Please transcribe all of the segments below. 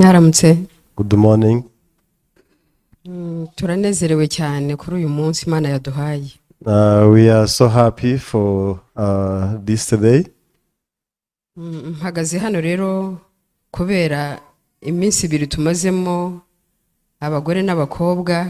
Mwaramutse. Good morning. Turanezerewe cyane kuri uyu munsi Imana yaduhaye. We are so happy for this day. Mpagaze hano rero kubera iminsi 2 tumazemo abagore n'abakobwa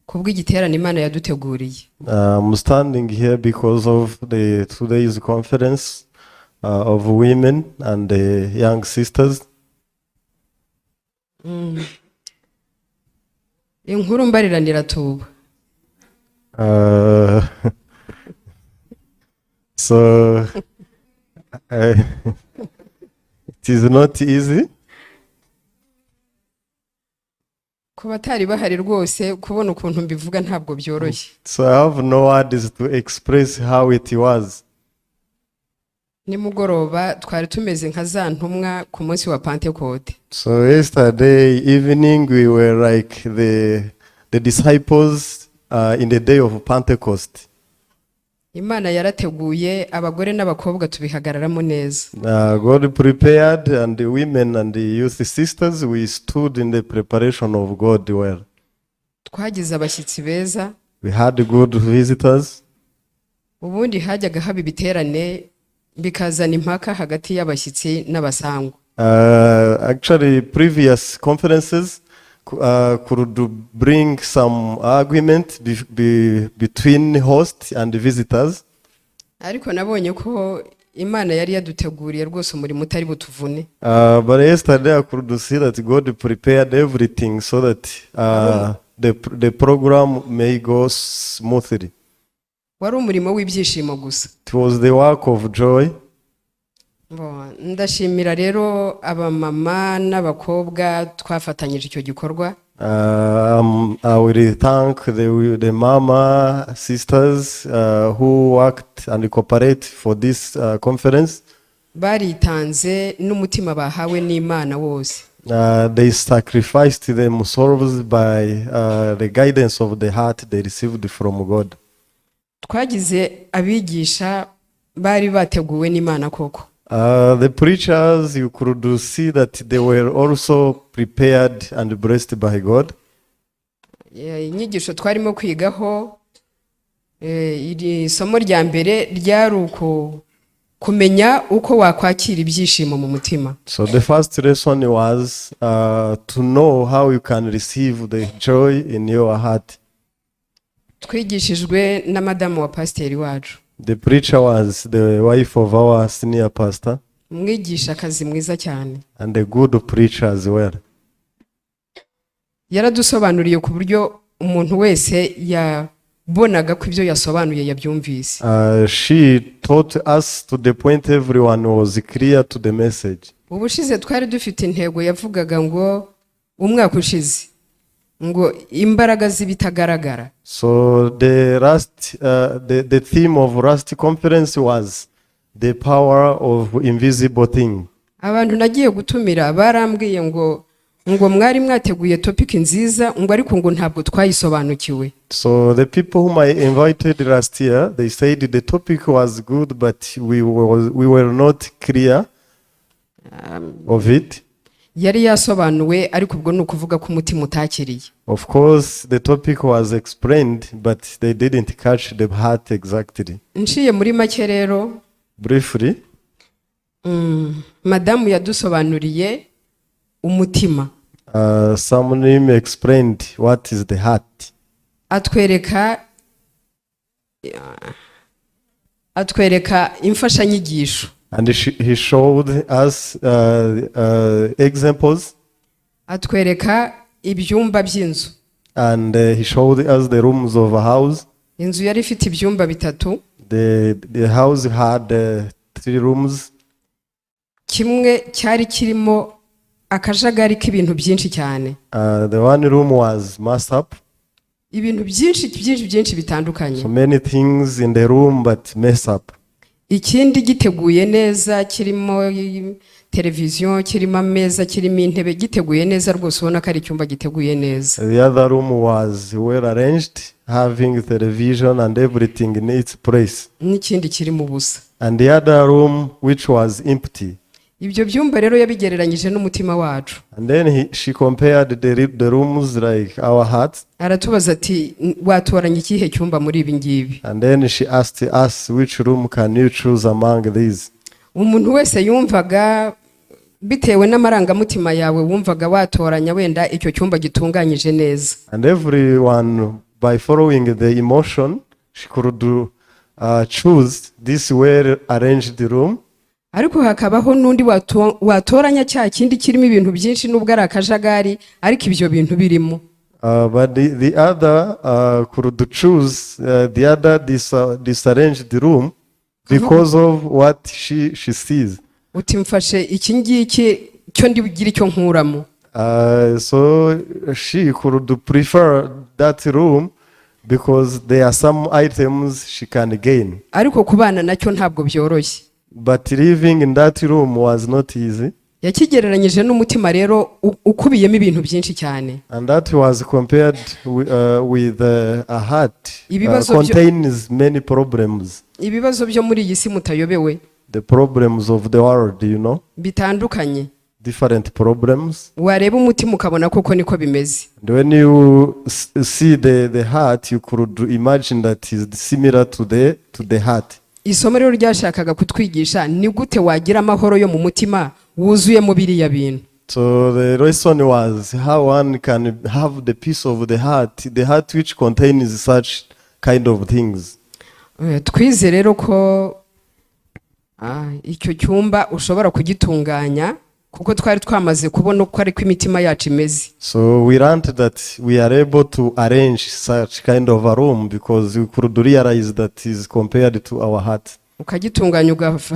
kubw'igiterane Imana yaduteguriye. I'm standing here because of the today's conference of women and the young sisters. Inkuru mbariranira tuba. So it is not easy. Ku batari bahari rwose, kubona ukuntu mbivuga ntabwo byoroshye. So I have no words to express how it was. Nimugoroba twari tumeze nka za ntumwa ku munsi wa Pantekote. So yesterday evening we were like the disciples in the day of Pentecost. Imana yarateguye, abagore n'abakobwa tubihagararamo neza. God prepared, and the women and the youth sisters, we stood in the preparation of God well. Twagize abashyitsi beza. We had good visitors. Ubundi hajyaga haba ibiterane bikazana impaka hagati y'abashyitsi n'abasangwa. Actually, previous conferences could bring some argument between host and visitors. Ariko nabonye ko Imana yari yaduteguriye rwose umurimo utari butuvune. But yesterday I could see that God prepared everything so that the program may go smoothly. Wari umurimo w'ibyishimo gusa. It was the work of joy. Bo, ndashimira rero abamama n'abakobwa twafatanyije icyo gikorwa. I will thank the mama sisters who worked and cooperate for this conference. Baritanze n'umutima bahawe n'Imana wose. They sacrificed themselves by the guidance of the heart they received from God. Twagize abigisha bari bateguwe n'Imana koko. The preachers, you could see that they were also prepared and blessed by God. Inyigisho twarimo kwigaho, iri somo rya mbere ryari uku kumenya uko wakwakira ibyishimo mu mutima. So the first lesson was to know how you can receive the joy in your heart. Twigishijwe na madamu wa pasiteri wacu. The preacher was the wife of our senior pastor Umwigishakazi mwiza cyane. And a good preacher as well. Yaradusobanuriye ku buryo umuntu wese yabonaga ko ibyo yasobanuye yabyumvise. She taught us to the point everyone was clear to the message. Ubushize twari dufite intego yavugaga ngo, umwaka ushize, ngo imbaraga z'ibitagaragara. So the theme of last conference was the power of invisible thing. Abantu nagiye gutumira barambwiye ngo mwari mwateguye topic nziza, ngo ariko ngo ntabwo twayisobanukiwe. So the people whom I invited last year, they said the topic was good, but we were not clear of it. Yari yasobanuwe, ariko ubwo ni ukuvuga ko umutima utakiriye. Of course, the topic was explained, but they didn't catch the heart exactly. Nciye muri make rero, Briefly, madamu yadusobanuriye umutima. Someone explained what is the heart. Atwereka imfashanyigisho. And he showed us examples Atwereka ibyumba by'inzu. And he showed us the rooms of a house. Inzu yari ifite ibyumba bitatu. The house had three rooms. Kimwe cyari kirimo akajagari k'ibintu byinshi cyane. The one room was messed up. Ibintu byinshi byinshi byinshi bitandukanye. So many things in the room, but mess up. Ikindi giteguye neza, kirimo televiziyo, kirimo ameza, kirimo intebe, giteguye neza rwose, ubona ko ari icyumba giteguye neza. The other room was well arranged, having television and everything in its place. N'ikindi kirimo ubusa. And the other room, which was empty. Ibyo byumba rero yabigereranyije n'umutima wacu. And then she compared the rooms like our hearts. Aratubaza ati watoranya ikihe cyumba muri ibi ngibi? And then she asked us, "Which room can you choose among these?" Umuntu wese yumvaga bitewe n'amarangamutima yawe wumvaga watoranya wenda icyo cyumba gitunganyije neza. And everyone, by following the emotion, she could choose this well arranged room. Ariko hakabaho n'undi watoranya cya kindi kirimo ibintu byinshi nubwo ari akajagari ariko ibyo bintu birimo. But the other could choose the other disarranged room because of what she sees. Uti mfashe iki ngiki cyo ndibugire icyo nkuramo. So she could prefer that room because there are some items she can gain. Ariko kubana nacyo ntabwo byoroshye. But living in that room was not easy. Yakigereranyije n'umutima rero ukubiyemo ibintu byinshi cyane. And that was compared with a heart Ibibazo contains many problems. Ibibazo byo muri iyi si mutayobewe. The problems of the world, Bitandukanye. Different problems. Wareba umutima ukabona koko niko bimeze. And when you see the heart, you could imagine that is similar to the heart. Isomo rero ryashakaga kutwigisha ni gute wagira amahoro yo mu mutima wuzuyemo biriya bintu. So the lesson was how one can have the peace of the heart which contains such kind of things. Twize rero ko icyo cyumba ushobora kugitunganya kuko twari twamaze kubona uko ariko imitima yacu imeze. So we learned that we are able to arrange such kind of a room because we could realize that is compared to our heart. Ukagitunganya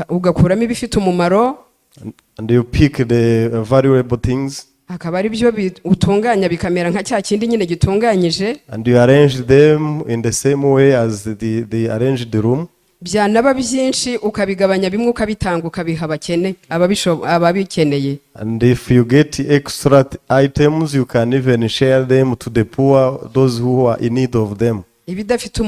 ugakuramo ibifite umumaro. And you pick the valuable things akaba ari byo utunganya bikamera nka cya kindi nyine gitunganyije. And you arrange them in the same way as the arranged room. Byanaba byinshi ukabigabanya bimwe ukabitanga ukabiha abakene ababikeneye. And if you get extra items, you can even share them to the poor, those who are in need of them. Ibidafite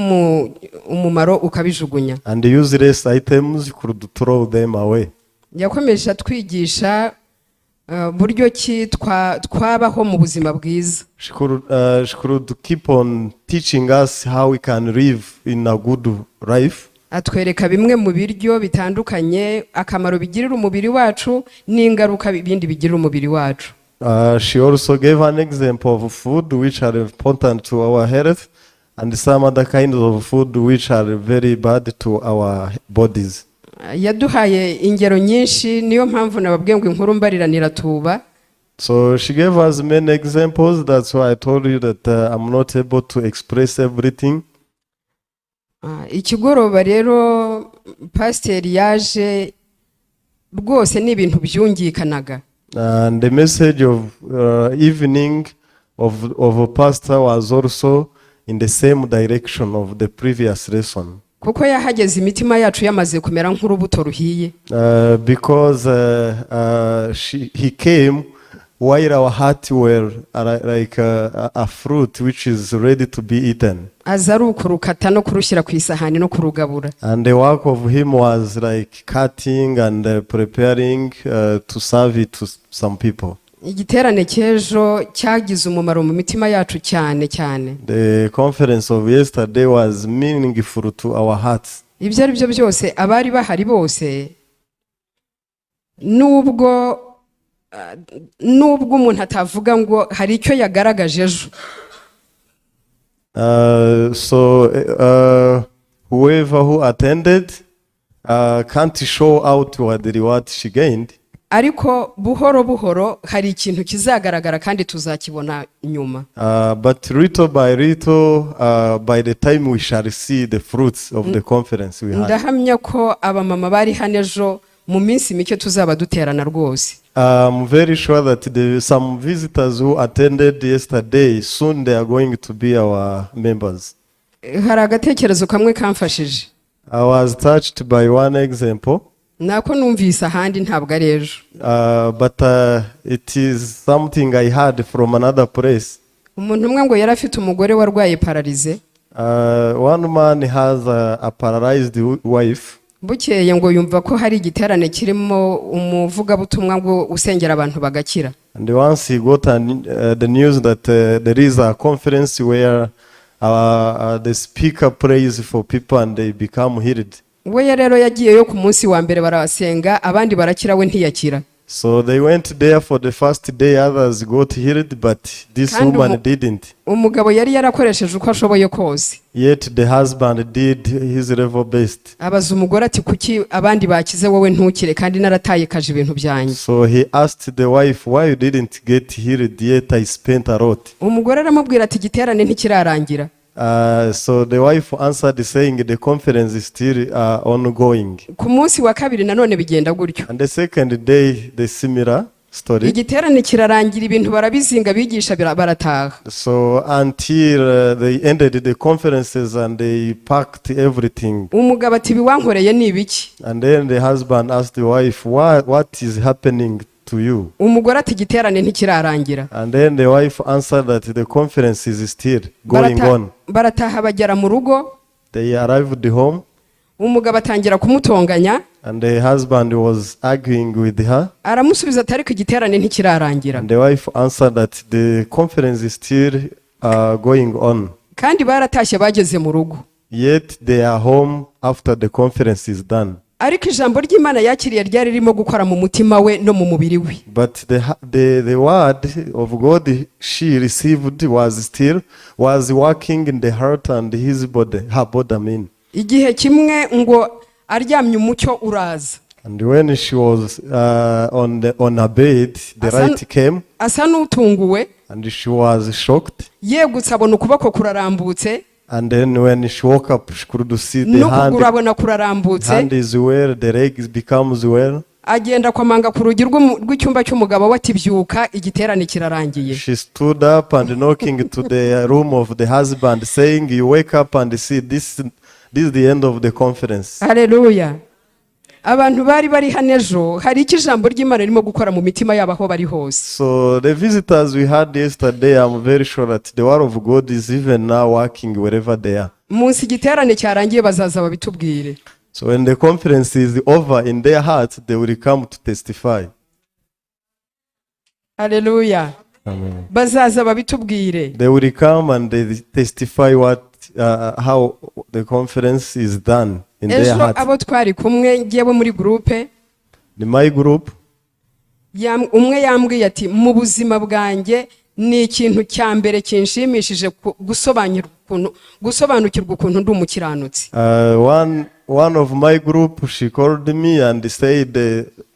umumaro ukabijugunya. And the useless items, you could throw them away. Yakomeje atwigisha buryo ki twabaho mu buzima bwiza. She could keep on teaching us how we can live in a good life. Atwereka bimwe mu biryo bitandukanye akamaro bigirira umubiri wacu n'ingaruka ibindi bigirira umubiri wacu. She also gave an example of food which are important to our health and some other kinds of food which are very bad to our bodies. Yaduhaye ingero nyinshi niyo mpamvu nababwiye ngo inkuru mbarirano iratuba. So she gave us many examples. That's why I told you that I'm not able to express everything. Ikigoroba rero pasiteri yaje rwose ni ibintu byungikanaga. And the message of evening of a pastor was also in the same direction of the previous lesson. Kuko yahageze imitima yacu yamaze kumera nk'urubuto ruhiye. Because he came while our hearts were like a fruit which is ready to be eaten. Aza ari ukurukata no kurushyira ku isahani no kurugabura. And the work of him was like cutting and preparing to serve it to some people. Igiterane cy'ejo cyagize umumaro mu mitima yacu cyane cyane. The conference of yesterday was meaningful to our hearts. Ibyo ari byo byose abari bahari bose nubwo umuntu atavuga ngo hari icyo yagaragaje ejo. So whoever who attended can't show outwardly what she gained, ariko buhoro buhoro hari ikintu kizagaragara kandi tuzakibona nyuma. But little by little, by the time we shall see the fruits of the conference we had. Ndahamya ko abamama bari hano ejo mu minsi mike tuzaba duterana rwose. I'm very sure that some visitors who attended yesterday, soon they are going to be our members. Hari agatekerezo kamwe kamfashije. I was touched by one example, nako numvise ahandi ntabwo ari ejo. But it is something I heard from another place. Umuntu umwe ngo yari afite umugore warwaye paralysé. One man has a paralyzed wife. Bukeye ngo yumva ko hari igiterane kirimo umuvugabutumwa ngo usengera abantu bagakira. And once he got the news that there is a conference where the speaker prays for people and they become healed. We rero yagiyeyo ku munsi wa mbere, barasenga, abandi barakira, we ntiyakira. So they went there for the first day, others got healed, but this Kandi woman didn't. Umugabo yari yarakoresheje uko ashoboye kose. Yet the husband did his level best. Abaza umugore ati: "Kuki abandi bakize, wowe ntukire, kandi narataye kaje ibintu byanjye?" So he asked the wife, "Why you didn't get healed, yet I spent a lot?" Umugore aramubwira ati: "Igiterane ntikirarangira." So the wife answered saying the conference is still ongoing. Ku munsi wa kabiri nanone bigenda gutyo. And the second day, the similar story. Igiterane kirarangira, ibintu barabizinga, bigisha barataha. So until they ended the conferences and they packed everything. Umugabo ati: "Ibi wankoreye ni ibiki?" And then the husband asked the wife, What is happening to you?" Umugore ati: "Igiterane ntikirarangira." And then the wife answered that the conference is still going on. Barataha, bagera mu rugo. They arrived home Umugabo atangira kumutonganya. And the husband was arguing with her. Aramusubiza ati: "Ariko igiterane ntikirarangira." And the wife answered that the conference is still going on. Kandi baratashye, bageze mu rugo. Yet they are home after the conference is done. Ariko ijambo ry'Imana yakiriye ryari ririmo gukora mu mutima we no mu mubiri we. But the word of God she received was still was working in the heart and his body, her body, I mean. Igihe kimwe ngo aryamye, umucyo uraza. And when she was on her bed, the light came Asa n'utunguwe. And she was shocked. Yegutse abona ukuboko kurarambutse. And then when she woke up, she could see the hand, N'ukuguru abona kurarambutse. Hand is well, the legs becomes well. Agenda akomanga ku rugi rw'icyumba cy'umugabo we ati: "Byuka, igiterane kirarangiye." She stood up and knocking to the room of the husband, saying, "You wake up and see this. This is the end of the conference." Haleluya! Abantu bari bari hano ejo, hari icyo ijambo ry'Imana ririmo gukora mu mitima yabo aho bari hose. So the visitors we had yesterday, I'm very sure that the word of God is even now working wherever they are. Munsi igiterane cyarangiye bazaza babitubwire. So when the conference is over in their hearts, they will come to testify. Haleluya! Amen. Bazaza babitubwire. They will come and they testify what how the conference is done in their Ejo heart. Abo twari kumwe ngewe muri groupe, In my group, umwe yambwiye ati: "Mu buzima bwanjye ni ikintu cya mbere kinshimishije gusobanukirwa ukuntu ndi umukiranutsi." One of my group, she called me and said,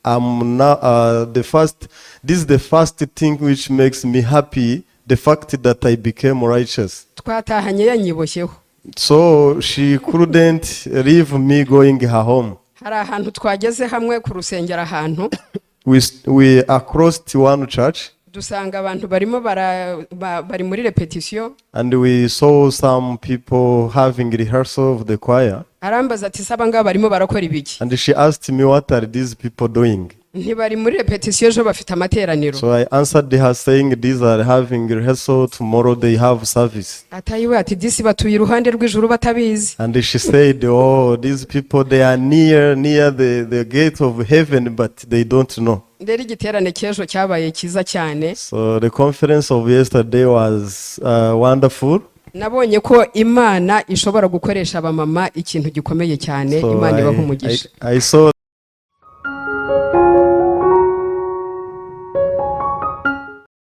"I'm now the first. This is the first thing which makes me happy: the fact that I became righteous." Twatahanye yanyiboshyeho. So she couldn't leave me going her home. Hari ahantu twageze hamwe ku rusengero ahantu. We across one church Dusanga abantu barimo bari muri répétition. And we saw some people having rehearsal of the choir. Arambaza ati: "Se aba ngaba barimo barakora ibiki?" And she asked me, "What are these people doing?" Ntibari muri répétition, ejo bafite amateraniro. So I answered her saying, "These are having rehearsal, tomorrow they have service." Atayiwe ati: "Disi batuye iruhande rw'ijuru batabizi." And she said, "Oh, these people, they are near the gate of heaven, but they don't know." Rero igiterane cy'ejo cyabaye cyiza cyane. So the conference of yesterday was wonderful. Nabonye ko Imana ishobora gukoresha abamama ikintu gikomeye cyane. So Imana ibaha umugisha. I saw